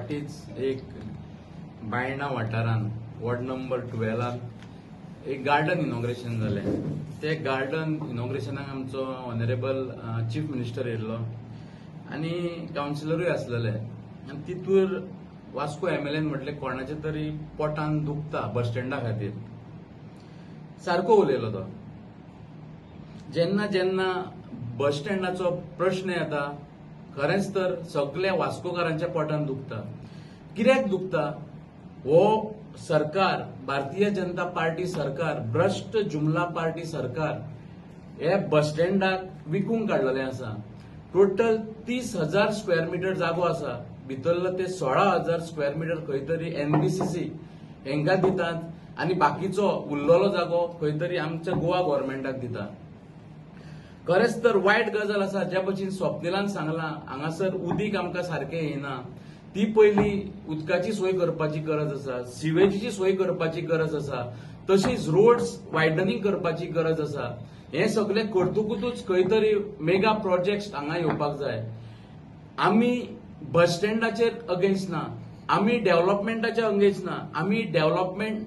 फाटींच एक बायणा वाठारांत वॉर्ड नंबर 12 एक गार्डन इनॉग्रेशन जालें. ते गार्डन इनॉग्रेशनाक आमचो ऑनरेबल चीफ मिनिस्टर येयल्लो आनी कावन्सिलरूय आसलेले आनी तितूर वास्को एमएलएन म्हटलें कोणाचे तरी पोटान दुखता बस स्टँडा खातीर. सारको उलयलो तो. जेन्ना जेन्ना बस स्टँडाचो प्रश्न येता खरेंच तर सगल्या वास्कोकारांच्या पोटान दुखता. कित्याक दुखता? हो सरकार, भारतीय जनता पार्टी सरकार, भ्रश्ट जुमला पार्टी सरकार हे बस स्टँडाक विकूंक काडलेलें आसा. टोटल 30,000 स्क्वेअर मिटर जागो आसा, भितरलो ते 16,000 स्क्वेअर मिटर खंय तरी एनबीसीसी हेंकां दितात आनी बाकीचो उरलेलो जागो खंय तरी आमच्या गोवा गव्हर्मेंटाक दिता. खरेंच तर वायट गजाल आसा. ज्या भशेन स्वप्निलान सांगलां हांगासर उदीक आमकां सारकें येना, ती पयली उदकाची सोय करपाची गरज आसा, सिवेजीची सोय करपाची गरज आसा, तशीच रोड्स वायडनिंग करपाची गरज आसा. हें सगळें करतकूच खंय तरी मेगा प्रोजेक्ट्स हांगा येवपाक जाय. आमी बस स्टँडाचेर अगेन्स्ट ना, आमी डेव्हलपमेंटाच्या अगेन्स्ट ना, आमी डेव्हलपमेंट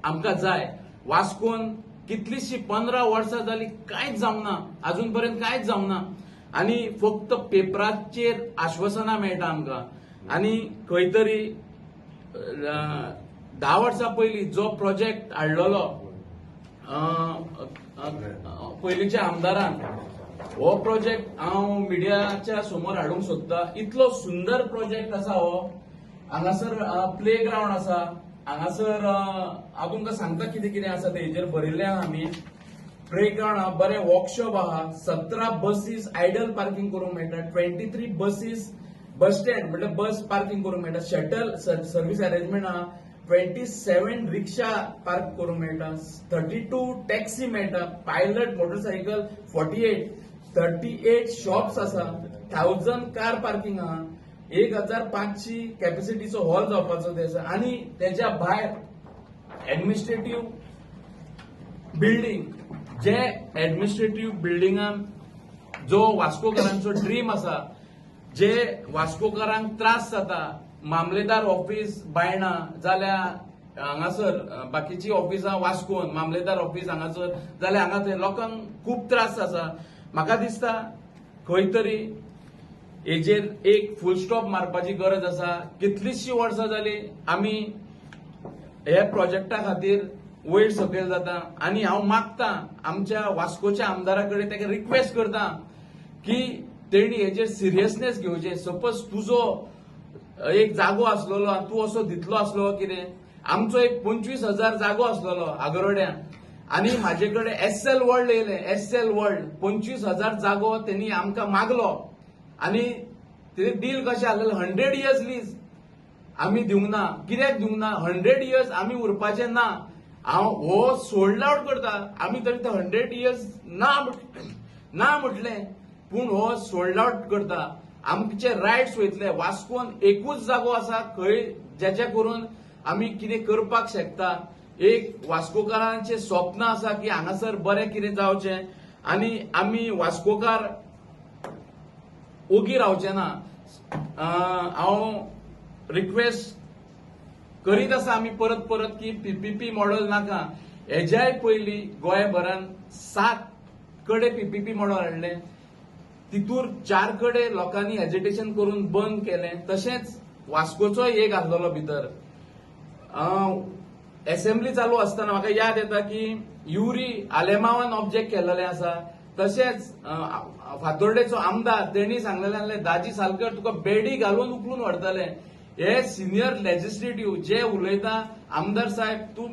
आमकां जाय. वास्कोन कितलीशी 15 वर्सां जाली कांयच जावंक ना, अजून पर्यंत कांयच जावंक ना आनी फक्त पेपराचेर आश्वासनां मेळटा आमकां. आनी खंय तरी 10 वर्सां पयलीं जो प्रोजेक्ट हाडलेलो पयलींच्या आमदारान, हो प्रोजेक्ट हांव मिडियाच्या समोर हाडूंक सोदता. इतलो सुंदर प्रोजेक्ट आसा हो. हांगासर प्ले ग्रावंड आसा, हांगासर हांव तुमकां सांगता कितें कितें आसा तें हेजेर बरयल्लें आहा आमी. प्ले ग्रावंड आहा, बरें वर्कशॉप आहा, 17 बसीस आयडल पार्किंग करूंक मेळटा, 23 बसीस बस स्टँड म्हटल्यार बस पार्किंग करूंक मेळटा, शटल सर्वीस अरेंजमेंट आहा, 27 रिक्षा पार्क करूंक मेळटा, 32 टॅक्सी मेळटा, पायलट मोटरसायकल 48, 38 शॉप्स आसा, 1000 कार पार्किंग आहा, 1500 कॅपॅसिटीचो हॉल जावपाचो ते आसा. आनी तेज्या भायर एडमिनिस्ट्रेटीव बिल्डींग, जे एडमिनिस्ट्रेटीव बिल्डिंगान जो वास्कोकारांचो ड्रीम आसा, जे वास्कोकारांक त्रास जाता, मामलेदार ऑफिस बायणा जाल्यार हांगासर बाकीची ऑफिसां वास्कोन मामलेदार ऑफिस हांगासर जाल्यार हांगा थंय लोकांक खूब त्रास आसा. म्हाका दिसता खंय तरी हेजेर एक फूल स्टॉप मारपाची गरज आसा. कितलींशीं वर्सां जालीं आमी हे प्रोजेक्टा खातीर वयर सकयल जाता आनी हांव मागता आमच्या वास्कोच्या आमदारा कडेन, ताका रिक्वेस्ट करता की तेणी हेजेर सिरियसनेस घेवचें. सपोज तुजो एक जागो आसलेलो आनी तूं असो दितलो आसलो कितें, आमचो एक 25,000 जागो आसलेलो आगरोड्या आनी म्हाजे कडेन एस एल वर्ल्ड येयलें. एस एल वर्ल्ड 25,000 जागो तेणी आमकां मागलो आनी ते डील कशें आसलेलें, 100 इयर्स लीज. आमी दिवंक ना. कित्याक दिवंक ना? 100 इयर्स आमी उरपाचे ना. हांव हो सोल्ड आवट करता. आमी तरी ते 100 इयर्स ना ना म्हटलें, पूण हो सोल्ड आवट करता. आमचे रायट्स वयतले. वास्कोन एकूच जागो आसा खंय जेचे करून आमी कितें करपाक शकता. एक वास्कोकारांचे स्वप्न आसा की हांगासर बरें कितें जावचें आनी आमी वास्कोकार ओगी रावचे ना. हांव रिक्वेस्ट करीत आसा आमी परत परत की पीपीपी मॉडल नाका. हेज्याय पयलीं गोंयभरान 7 कडेन पीपीपी मॉडल हाडलें, तितूर 4 कडेन लोकांनी एजिटेशन करून बंद केलें. तशेंच वास्कोचोय एक आसलेलो भितर. एसेंब्ली चालू आसतना म्हाका याद येता की युरी आलेमावान ऑब्जेक्ट केल्लेलें आसा. तशेंच फातोर्डेचो आमदार तेणी सांगलेलें आसलें, दाजी सालकर तुका बेडी घालून उखलून व्हरतले. हे सिनियर लेजिस्लेटिव्ह जे उलयता, आमदार साहेब तूं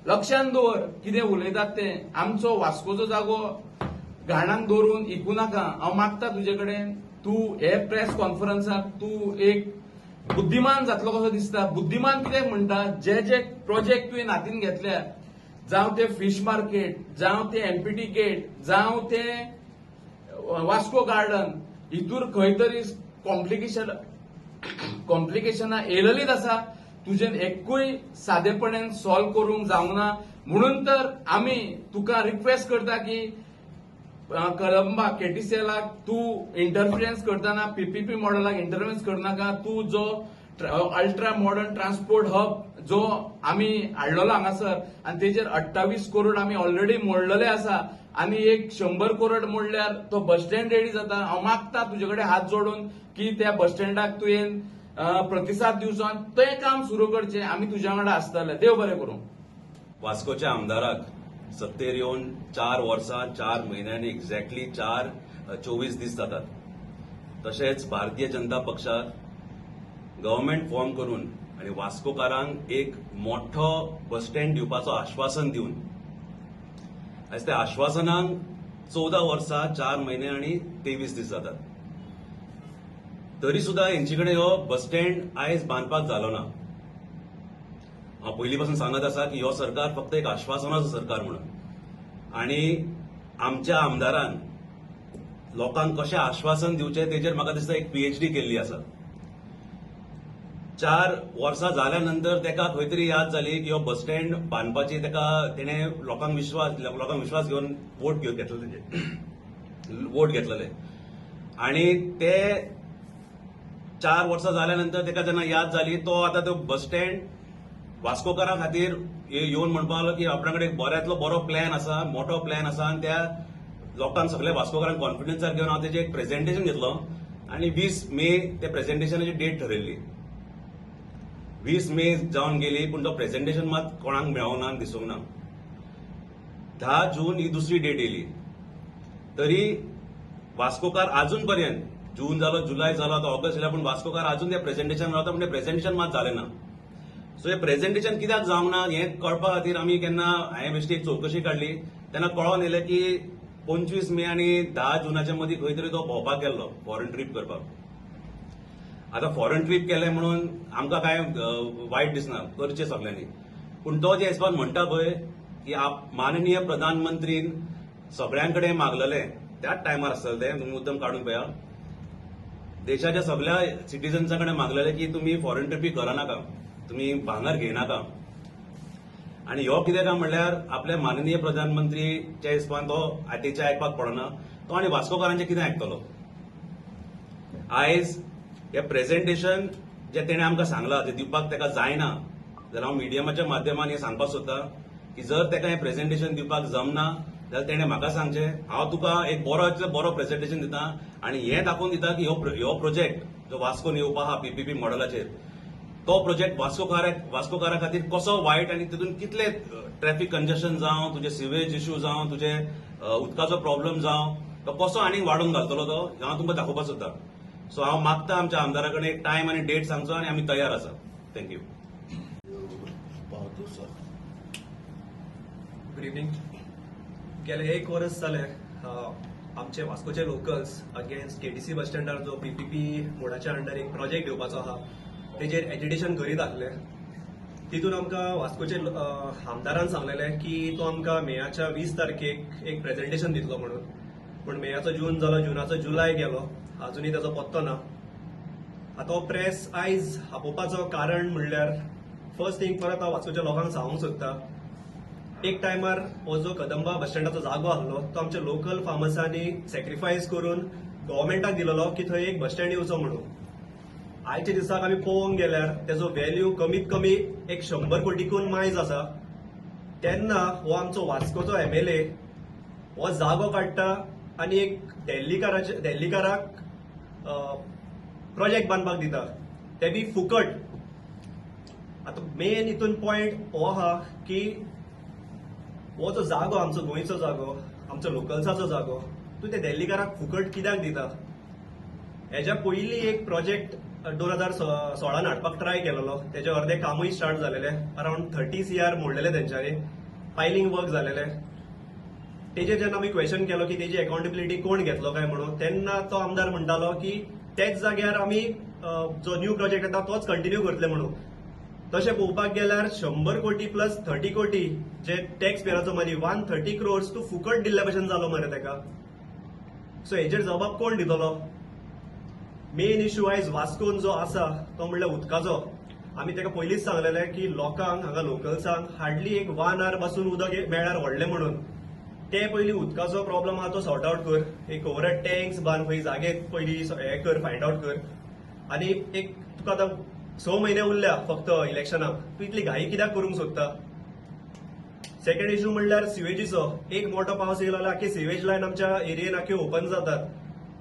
लक्षान दवर कितें उलयतात तें. आमचो वास्कोचो जागो घाणाक दवरून इकूं नाका. हांव मागता तुजे कडेन, तूं हे प्रेस कॉन्फरन्साक तूं एक बुद्धिमान जातलो कसो दिसता. बुद्धिमान कित्याक म्हणटा, जे जे प्रोजेक्ट तुवें हातीन घेतल्या, जावं ते फिश मार्केट, जावं ते एमपीटी गेट, जावं ते वास्को गार्डन, हितूर खंय तरी कॉम्प्लिकेशनां येयलेलीच आसा. तुजें एकूय सादेपणान सॉल्व करूंक जावंक ना. म्हणून तर आमी तुका रिक्वेस्ट करता की कळंबा केटीसीएलाक तूं इंटरफिरन्स करतना, पीपीपी मॉडलाक इंटरफिरन्स करनाका. तूं जो अल्ट्रा मॉडर्न ट्रान्सपोर्ट हब जो आमी हाडलेलो हांगासर आनी तेजेर 28 करोड आमी ऑलरेडी मोडलेले आसा आनी एक 100 करोड मोडल्यार तो बस स्टँड रेडी जाता. हांव मागता तुजे कडेन हात जोडून की त्या बस स्टँडाक तुवें प्रतिसाद दिवचो आनी तें काम सुरू करचें. आमी तुज्या वांगडा आसतले. देव बरें करूं. वास्कोच्या आमदाराक सत्तेर येवन 4 वर्सां 4 म्हयन्यांनी एक्झॅक्टली 24 दीस जातात. तशेंच भारतीय जनता पक्षाक गव्हर्मेंट फॉर्म करून आनी वास्कोकारांक एक मोठो बस स्टँड दिवपाचो आश्वासन दिवन आयज त्या आश्वासनाक 14 वर्सां 4 म्हयने आनी 23 दीस जातात. तरी सुद्दां हेंचे कडेन हो बस स्टँड आयज बांदपाक जालो ना. हांव पयलीं पासून सांगत आसा की हो सरकार फक्त एक आश्वासनाचो सरकार म्हणून, आनी आमच्या आमदारान लोकांक कशें आश्वासन दिवचें तेजेर म्हाका दिसता एक PhD केल्ली आसा. 4 वर्सां जाल्या नंतर तेका खंय तरी याद जाली की हो बस स्टँड बांदपाची तेका तेणें लोकांक विश्वास घेवन वोट घेतले तेजे वोट घेतलेले आनी ते 4 वर्सां जाल्या नंतर तेका जेन्ना याद जाली तो आतां तो बस स्टँड वास्कोकारां खातीर येवन म्हणपाक लागलो की आपणा कडेन एक बऱ्यांतलो बरो प्लॅन आसा, मोठो प्लॅन आसा आनी त्या लोकांक सगल्या वास्कोकारांक कॉन्फिडन्सार घेवन हांव तेजें एक प्रेझेंटेशन घेतलो आनी 20 मे त्या प्रेझेंटेशनाची डेट ठरयल्ली. 20 मे जावन गेली पूण तो प्रेझेंटेशन मात कोणाक मेळोंक ना, दिसूंक ना. 10 जून ही दुसरी डेट येयली तरी वास्कोकार आजून पर्यंत जून जालो, जुलय जालो, आतां ऑगस्ट जालो, पूण वास्कोकार आजून ते प्रेझेंटेशन रावता, पूण तें प्रेझेंटेशन मात जालें ना. सो हें प्रेझेंटेशन कित्याक जावंक ना हें कळपा खातीर आमी केन्ना हांवें बेश्टी एक चवकशी काडली तेन्ना कळोन येयलें की 25 मे आनी 10 जुनाच्या मदीं खंय तरी तो भोंवपाक गेल्लो फॉरेन ट्रीप करपाक. आतां फॉरेन ट्रीप केलें म्हणून आमकां कांय वायट दिसना, करचें सगल्यांनी, पूण तो जे हिसपान म्हणटा पळय की माननीय प्रधानमंत्रीन सगळ्यां कडेन मागलेलें त्याच टायमार आसतलें तें, तुमी मुद्दम काडून पळया, देशाच्या सगळ्या सिटीजन्सां कडेन मागलेलें की तुमी फॉरेन ट्रिपी करनाका, तुमी भांगर घेयनाका. आनी ह्यो कितें काय म्हणल्यार आपल्या माननीय प्रधानमंत्रीच्या हिसपान तो तेचें आयकपाक पडना, तो आनी वास्कोकारांचें कितें आयकतलो. आयज हें प्रेझेंटेशन जें तेणें आमकां सांगलां तें दिवपाक तेका जायना जाल्यार हांव मिडियमाच्या माध्यमान हें सांगपाक सोदता की जर तेका हें प्रेझेंटेशन दिवपाक जमना जाल्यार तेणें म्हाका सांगचें, हांव तुका एक बरो प्रेझेंटेशन दिता आनी हें दाखोवन दिता की ह्यो प्रोजेक्ट जो वास्कोन येवपा आहा PPP मॉडलाचेर तो प्रोजेक्ट वास्कोकारा खातीर कसो वायट आनी तितून कितले ट्रॅफिक कंजेशन जावं, तुजे सिवेज इश्यू जावं, तुजे उदकाचो प्रॉब्लम जावं, तो कसो आनीक वाडोवन घालतलो तो हांव तुमकां दाखोवपाक सोदता. सो हांव मागता आमच्या आमदारा कडेन एक टायम आनी डेट सांगचो आनी आमी तयार आसा. Thank you. Good evening. गेले 1 वर्स जालें आमचे वास्कोचे लोकल्स अगेन्स्ट KTC बस स्टँडार जो PPP मोडाच्या अंडर एक प्रोजेक्ट येवपाचो आहा तेजेर एजिटेशन करीत आसले. तितून आमकां वास्कोचे आमदारान सांगलेलें की तो आमकां मेयाच्या 20 तारखेक एक प्रेझेंटेशन दितलो म्हणून, पूण मेयाचो जून जालो, जुनाचो जुलय गेलो, अजुनूय ताचो पत्तो ना. आतां हो प्रेस आयज आपोवपाचो कारण म्हणल्यार फर्स्ट थिंग परत हांव वास्कोच्या लोकांक सांगूंक सोदता, एक टायमार हो जो कदंबा बस स्टँडाचो जागो आसलो तो आमच्या लोकल फार्मर्सांनी सॅक्रिफायस करून गव्हर्मेंटाक दिलेलो की थंय एक बस स्टँड येवचो म्हणून. आयच्या दिसाक आमी पळोवंक गेल्यार तेजो व्हॅल्यू कमीत कमी एक 100 कोटीकून मायज आसा. तेन्ना हो आमचो वास्कोचो MLA हो जागो काडटा आनी एक दिल्लीकाराक प्रोजेक्ट बांदपाक दिता, ते बी फुकट. आतां मेन हितून पॉयंट हो आहा की हो जो जागो आमचो गोंयचो जागो, आमचो लोकल्साचो जागो, तूं ते दिल्लीकाराक फुकट कित्याक दिता? हेज्या पयलीं एक प्रोजेक्ट 2016 हाडपाक ट्राय केलेलो, तेजे अर्दे कामूय स्टार्ट जालेले, अरावंड 30 CR मोडलेले तेंच्यांनी, पायलिंग वर्क जालेले. तेजेर जेन्ना आमी क्वेश्चन केलो की तेजी अकाउंटेबिलिटी कोण घेतलो काय म्हणून, तेन्ना तो आमदार म्हणटालो की तेच जाग्यार आमी जो न्यू प्रोजेक्ट येता तोच कंटिन्यू करतले म्हणून. तशें पळोवपाक गेल्यार 100 कोटी प्लस 30 कोटी जे टॅक्स पेयराचो मनी 130 क्रोर्स तूं फुकट दिल्ल्या भशेन जालो मरे तेका. सो हेजेर जबाब कोण दितलो? मेन इश्यू आयज वास्कोन जो आसा तो म्हणल्यार उदकाचो. आमी तेका पयलींच सांगलेलें की लोकांक हांगा लोकल्सांक हार्डली एक 1 our पासून उदक मेळ्ळ्यार व्हडलें म्हणून. ते पयलीं उदकाचो प्रॉब्लम आहा तो सॉर्ट आउट कर, एक ओवर टँक्स बांद खंय जागे पयलीं हें कर, फायंड आउट कर. आनी एक तुका आतां 6 म्हयने उरल्या फक्त इलेक्शनाक, तूं इतली घाई कित्याक करूंक सोदता? सेकंड इशू म्हणल्यार सिवेजीचो. एक मोठो पावस येयलो जाल्यार आख्खी सिवेज लायन आमच्या एरियेन आख्खी ओपन जातात.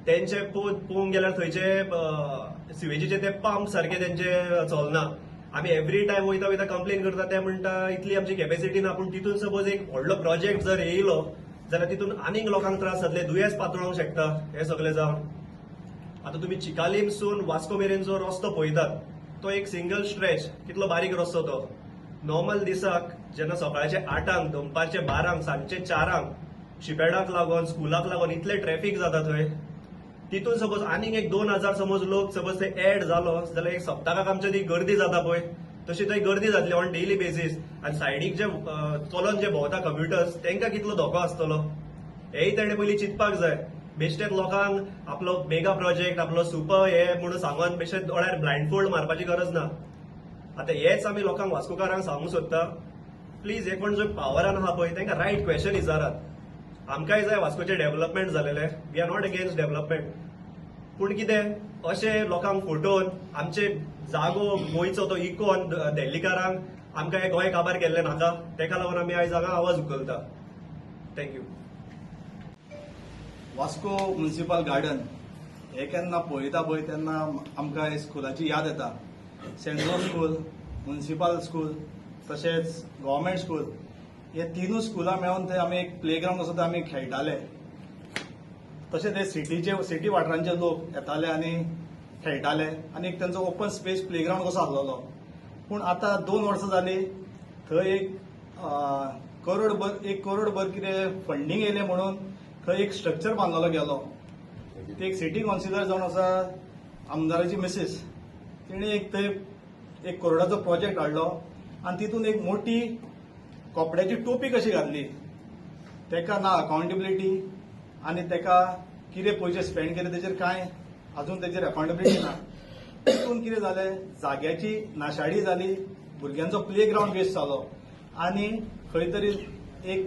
तेंचे पळोवंक गेल्यार थंयचे सिवेजीचे ते पंप सारके तेंचे चलना. आमी एवरी टायम वयता वयता कंप्लेन करता, ते म्हणटा इतली आमची कॅपॅसिटी ना. पूण तितून सपोज एक व्हडलो प्रोजेक्ट जर येयलो जाल्यार तितून आनीक लोकांक त्रास जातले, दुयेंस पातळोंक शकता हे सगळे जावन. आतां तुमी चिकालीमसून वास्को मेरेन जो रस्तो पळयतात तो एक सिंगल स्ट्रेच, कितलो बारीक रस्तो तो. नॉर्मल दिसाक जेन्ना सकाळचे 8 , दनपारचे 12, सांजचे 4 शिपयार्डाक लागून, स्कुलाक लागून इतले ट्रॅफिक जाता थंय. तितून सपोज आनीक एक 2000 समज लोक सपोज थंय एड जालो जाल्यार एक सप्तकाक आमच्या ती गर्दी जाता पळय तशी थंय गर्दी जातली ऑन डेली बेसीस. आनी सायडीक जे चलोन जे भोंवता कम्युटर्स तांकां कितलो धोको आसतलो हेय तेणें पयलीं चिंतपाक जाय. बेश्टेच लोकांक आपलो मेगा प्रोजेक्ट, आपलो सुपर हे म्हणून सांगून बेश्टेच दोळ्यार ब्लायंड फोल्ड मारपाची गरज ना. आतां हेच आमी लोकांक, वास्कोकारांक सांगूंक सोदता, प्लीज हे कोण जो पावरान आहा पळय तांकां रायट क्वेश्चन विचारात. आमकांय जाय वास्कोचें development जालेलें, we are not against development, पूण कितें अशें लोकांक फटोवन आमचे जागो गोंयचो तो इकोन दिल्लीकारांक आमकां हें गोंय काबार केल्लें नाका. तेका लागून आमी आयज हांगा आवाज उखलता. Thank you. Vasco municipal garden हे केन्ना पळयता पळय तेन्ना आमकां स्कुलाची याद येता. सेंट जोस स्कूल, मुन्सिपाल स्कूल तशेंच गव्हर्मेंट स्कूल हे तिनूय स्कुलां मेळून थंय आमी एक प्ले ग्रावंड आसा थंय आमी खेळटाले. तशें ते सिटीचे सिटी वाठारांचे लोक येताले आनी खेळटाले आनी एक तेंचो ओपन स्पेस प्ले ग्रावंड कसो आसलेलो. पूण आतां 2 वर्सां जालीं थंय एक करोड भर, 1 करोड भर कितें फंडींग येयलें म्हणून थंय एक स्ट्रक्चर बांदलेलो गेलो. ती एक सिटी कावन्सिलर जावन आसा आमदाराची मिसीस, तिणें एक थंय 1 करोडाचो प्रोजेक्ट हाडलो आनी तितून एक मोठी कपड्याची टोपी कशी घातली. तेका ना अकाउंटेबिलिटी आनी तेका कितें पयशे स्पेंड केले तेजेर कांय अजून तेजेर अकाउंटेबिलिटी ना. तितून कितें जालें, जाग्याची नाशाडी जाली, भुरग्यांचो प्ले ग्रावंड वेस्ट जालो आनी खंय तरी एक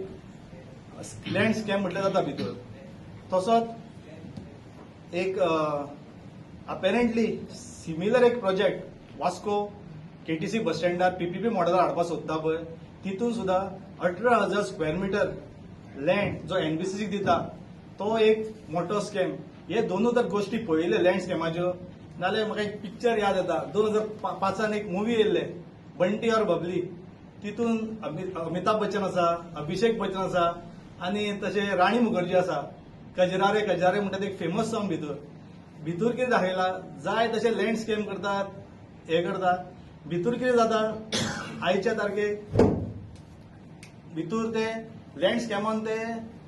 लँड स्कॅम म्हटल्यार जाता भितर. तसोच एक अपेरंटली सिमिलर एक प्रोजेक्ट वास्को केटीसी बस स्टँडार पीपीपी मॉडेलार हाडपाक सोदता पळय, तितून सुद्दां 18,000 स्क्वेअर मिटर लँड जो एनबीसीसीक दिता तो एक मोठो स्कॅम. हे दोनूय जर गोश्टी पळयल्यो लँड स्कॅमाच्यो नाल्यार म्हाका एक पिक्चर याद येता. 2005 एक मुवी येयल्ले, बंटी और बबली. तितून अमिताभ बच्चन आसा, अभिषेक बच्चन आसा आनी तशें राणी मुखर्जी आसा. कजरारे कजरारे म्हणटा ते एक फेमस सॉंग. भितर भितर कितें दाखयला, जाय तशें लँड स्कॅम करतात, हे करतात. भितर कितें जाता, आयच्या तारखेक भितर ते लँड स्कॅमान ते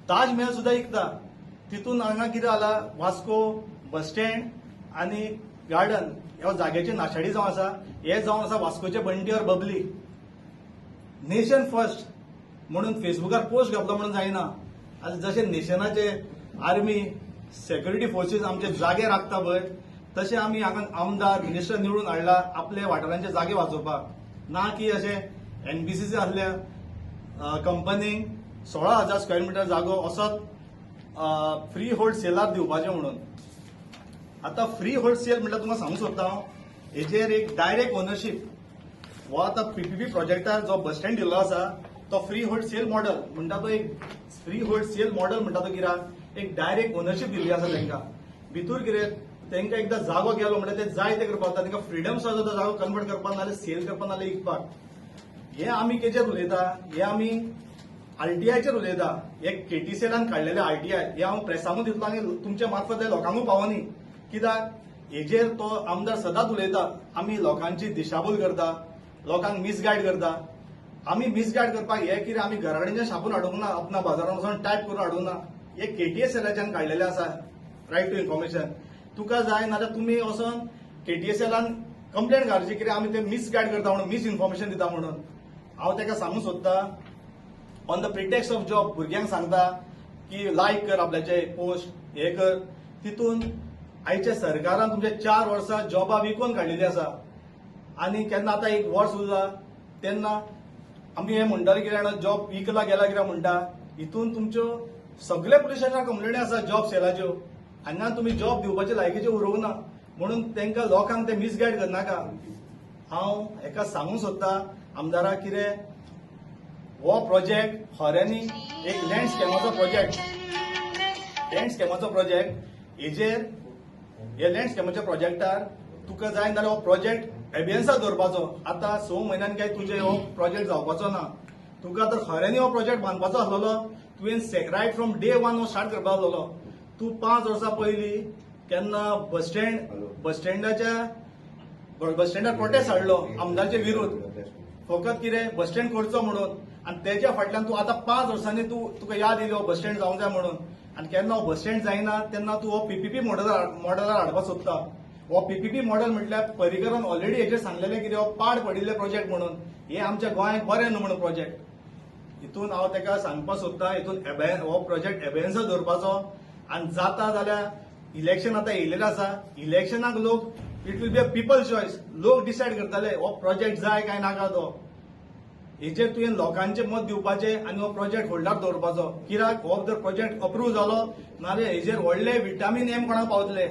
ताजमहल सुद्दां विकता. तितून हांगा कितें जाला, वास्को बस स्टँड आनी गार्डन ह्या जाग्याची नाशाडी जावन आसा. हे जावन आसा वास्कोचे बंटी और बबली. नेशन फर्स्ट म्हणून फेसबुकार पोस्ट घातलो म्हणून जायना. आतां जशे नेशनाचे आर्मी, सेक्युरिटी फोर्सीस आमचे जागे राखता पळय, तशे आमी हांगा आमदार, मिनिस्टर निवडून हाडला आपले वाठारांचे जागे वाचोवपाक, ना की अशें एनबीसीसी असल्या कंपनीक 16,000 स्क्वेअर मिटर जागो असोच फ्री होल्ड सेलार दिवपाचें म्हणून. आतां फ्री होल्ड सेल म्हटल्यार तुमकां सांगूंक सोदता हांव, हेजेर एक डायरेक्ट ओनरशीप हो आतां पीपीपी प्रोजेक्टार जो बस स्टँड दिल्लो आसा तो फ्री होल्ड सेल मॉडल म्हणटा. तो एक फ्री होल्ड सेल मॉडल म्हणटा तो कित्याक एक डायरेक्ट ओनरशीप दिल्ली आसा तांकां. भितूर कितें, तांकां एकदां जागो गेलो म्हणल्यार ते जाय ते करपाक जाता. तांकां फ्रिडम आसा तो जागो कन्वर्ट करपाक, नाल्यार सेल करपाक, नाल्यार विकपाक. हे आमी केचेर उलयता? हे आमी आरटीआयचेर उलयता. हे केटीसीएलान काडलेले आरटीआय हे हांव प्रेसाकूय दितलो आनी तुमच्या मार्फत लोकांकूय पावोनी. कित्याक हेजेर तो आमदार सदांच उलयता, आमी लोकांची दिशाभूल करता, लोकांक मिसगायड करता. आमी मिसगायड करपाक हे कितें आमी घरा कडेन छापून हाडूंक ना, अपना बाजारान वचून टायप करून हाडूंक ना. हे केटीएसएलाच्यान काडलेले आसा. रायट टू इन्फॉर्मेशन तुका जाय नाल्यार तुमी वचोन केटीएसएलान कंप्लेन घालची, कित्याक आमी ते मिसगायड करता म्हणून, मिसइन्फॉर्मेशन दिता म्हणून. हांव ताका सांगूंक सोदता, on the pretext of job भुरग्यांक सांगता की लायक कर आपल्याचे पोस्ट, हे कर. तितून आयच्या सरकारान तुमचे 4 वर्सां जॉबां विकून काडलेली आसा आनी केन्ना आतां एक वर्स उरला तेन्ना आमी हे म्हणटाले कितें, जॉब विकला गेला कितें म्हणटा. हितून तुमच्यो सगळे पुलीस स्टेशनार कंप्लेनी आसा जॉब सेलाच्यो. हांगा तुमी जॉब दिवपाचे लायकीचे उरोवंक ना म्हणून तांकां लोकांक ते मिसगायड करनाका. हांव हेका सांगूंक सोदता आमदाराक, कितें हो प्रोजेक्ट खऱ्यांनी एक लँड स्कॅमाचो प्रोजेक्ट, लँड स्कॅमाचो प्रोजेक्ट. हेजेर, हे लँड स्कॅमाच्या प्रोजेक्टार तुका जाय जाल्यार हो प्रोजेक्ट एबियन्साक दवरपाचो. आतां 6 म्हयन्यान काय तुजे हो प्रोजेक्ट जावपाचो ना. तुका तर खऱ्यांनी हो प्रोजेक्ट बांदपाचो आसलेलो, तुवें रायट फ्रॉम डे वन हो स्टार्ट करपा आसलेलो. तूं 5 वर्सां पयलीं केन्ना बस स्टँडार प्रोटेस्ट हाडलो आमदारचे विरुद्ध, फकत कितें बस स्टँड करचो म्हणून. आनी तेज्या फाटल्यान तूं आतां 5 वर्सांनी तूं तुका याद येयली हो बस स्टँड जावंक जाय म्हणून. आनी केन्ना हो बस स्टँड जायना तेन्ना तूं हो पीपीपी मॉडेलार हाडपाक सोदता. हो पीपीपी मॉडेल म्हटल्यार पर्रीकरान ऑलरेडी हेजेर सांगलेलें कितें, हो पाड पडिल्ले प्रोजेक्ट म्हणून, हे आमच्या गोंयांक बरें न्हू म्हणून प्रोजेक्ट. हितून हांव ताका सांगपाक सोदता, हितून हो प्रोजेक्ट एबेन्सा दवरपाचो. आनी जाता जाल्यार इलेक्शन आतां येयलेलें आसा, इलेक्शनाक लोक, it will be a people choice, लोक डिसायड करतले हो प्रोजेक्ट जाय काय नाका तो. हेजेर तुवें लोकांचें मत दिवपाचें आनी हो प्रोजेक्ट होल्डार दवरपाचो. कित्याक हो जर प्रोजेक्ट अप्रूव जालो नाजाल्यार हेजेर व्हडले विटामीन एम कोणाक पावतले.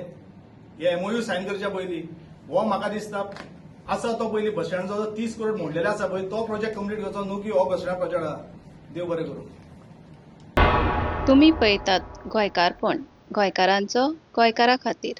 हे एमओयू सायन करच्या पयलीं हो म्हाका दिसता आसा तो पयलीं बस स्टँडाचो 30 करोड मोडलेले आसा पळय, तो प्रोजेक्ट कंप्लीट करचो, न्हू की हो बस स्टँड प्रोजेक्ट आसा. देव बरें करूं. तुमी पळयतात गोंयकारपण, गोंयकारांचो गोंयकारा खातीर.